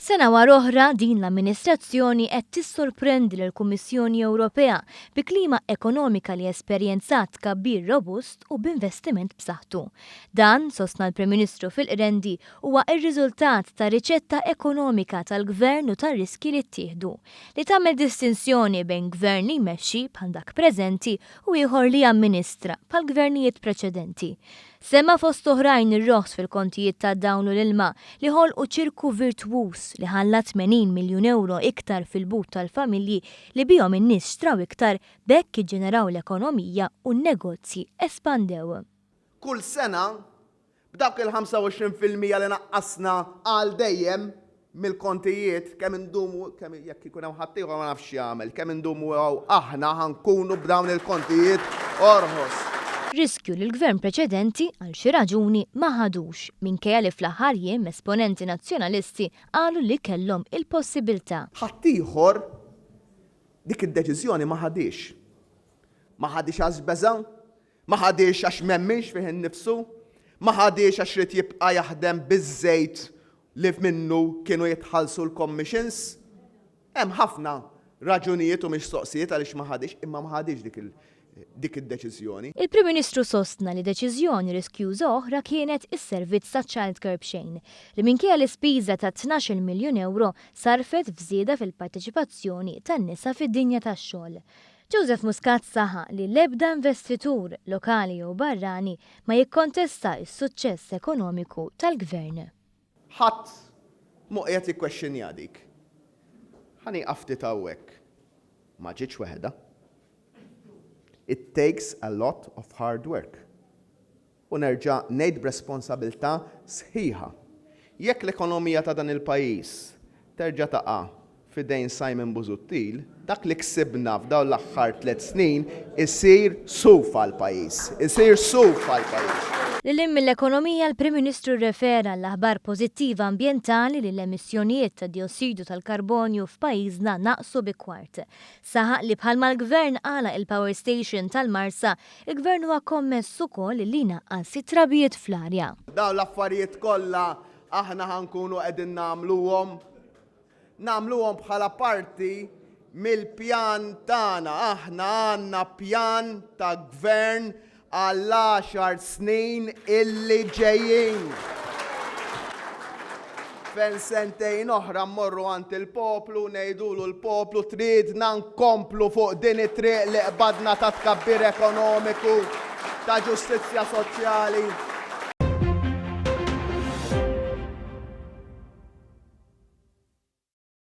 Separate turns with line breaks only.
Sena wara oħra din l-amministrazzjoni qed tissorprendi lill-Kummissjoni Ewropea bi klima ekonomika li esperjenzat tkabbir robust u b'investiment b'saħħtu. Dan, sostna l-Prim Ministru fil-Qrendi, huwa r-riżultat ta' riċetta ekonomika tal-Gvern u tar-riskji li ttieħdu, li tagħmel distinzjoni bejn Gvern li jmexxi, bħal dak preżenti, u ieħor li jamministra, bħall-gvernijiet preċedenti. Semma fost oħrajn ir-roħs fil-kontijiet tad-dawl u l-ilma li ħolqu ċirku virtwuż li ħalla 80 miljun ewro iktar fil-but tal-familji li bihom in-nies xtraw iktar b'hekk iġġeneraw l-ekonomija u n-negozji espandew.
Kull sena, b'dawk il-25% li naqqasna għal dejjem, mill-kontijiet, kemm indumu, kemm jekk ikun hemm ħaddieħor ma nafx x'jagħmel, kemm indumu hawn aħna ħa nkunu b'dawn il-kontijiet orħos.
Riskju li l-Gvern preċedenti, għal xi raġuni, ma ħadux, minkejja li fl-aħħar jiem esponenti Nazzjonalisti qalu li kellhom il-possibiltà.
Ħaddieħor dik id-deċiżjoni ma ħadhiex. Ma ħadhiex għax beża', Ma ħadhiex għax m'emminx fih innifsu, ma ħadhiex għax ried jibqa' jaħdem biż-żejt li minnu kienu jitħallsu l-commissions. Hemm ħafna raġunijiet u mistoqsijiet għaliex ma ħadhiex, imma ma ħadhiex dik dik id-deċiżjoni.
Il-Prim Ministru sostna li deċiżjoni riskjuża oħra kienet is-servizz ta' childcare b'xejn, li minkejja l-ispiża ta' 12 miljun ewro sarrfet f'żieda fil-parteċipazzjoni tan-nisa fid-dinja tax-xogħol. Joseph Muscat saħaq li l-ebda investitur, lokali jew barrani, ma jikkontesta s-suċċess ekonomiku tal-Gvern.
Ħadd mhu qiegħed jikkwexxinja dik. Ħa nieqaf ftit hawnhekk. Ma ġietx waħedha. It takes a lot of hard work. U nerġa' ngħid b'responsabilità sħiħa, jekk l-ekonomija ta' dan il-pajjiż terġa' taqa' f'idejn Simon Busuttil, dak li ksibna f'dawn l-aħħar tlett snin isir suf għall-pajjiż. Isir suf għall-pajjiż.
Lil hinn mill-ekonomija l-Prim Ministru rrefera għall-aħbar pożittiva ambjentali li l-emissjonijiet ta' diossidu tal-karbonju f'pajjiżna naqsu bi kwart. Saħaq li bħalma l-Gvern għalaq il-power station tal-Marsa, Il-Gvern huwa kommess ukoll li jnaqqas it-trabijiet fl-arja.
Dawn l-affarijiet kollha aħna ħa nkunu qegħdin nagħmluhom. Nagħmluhom bħala parti mill-pjan tagħna. Aħna għandna pjan ta' Gvern għall-għaxar snin illi ġejjin. Fejn sentejn oħra mmorru għand il-poplu u ngħidulu l-poplu tridna nkomplu fuq din it-triq li qbadna ta' tkabbir ekonomiku, ta' ġustizzja soċjali.